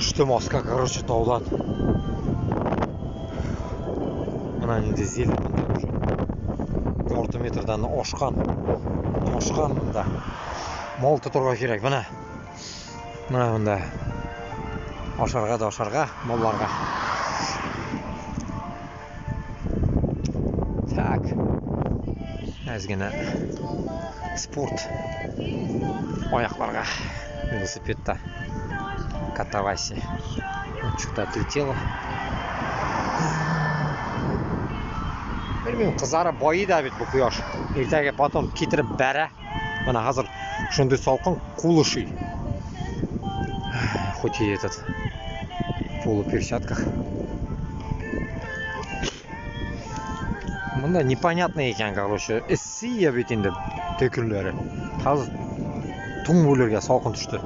Төштем аска, короче, таудан. Менә нинди зелень монда уже. Ярты метрдан ашкан. Ташкан монда. Мал тотарга кирәк, менә. Менә монда. Ашарга да ашарга малларга. Так. Әз генә спорт аякларга велосипедта катавасия. Что-то отлетело. Белмим, кызарып байый да бит бу кояш. Иртәгә потом китереп бәрә. Менә хәзер шундый салкын кул өши. Хоть и этот в полуперчатках. Монда непонятно икән, короче. Эссе бит инде көннәре. Хәзер туң үләргә салкын төште.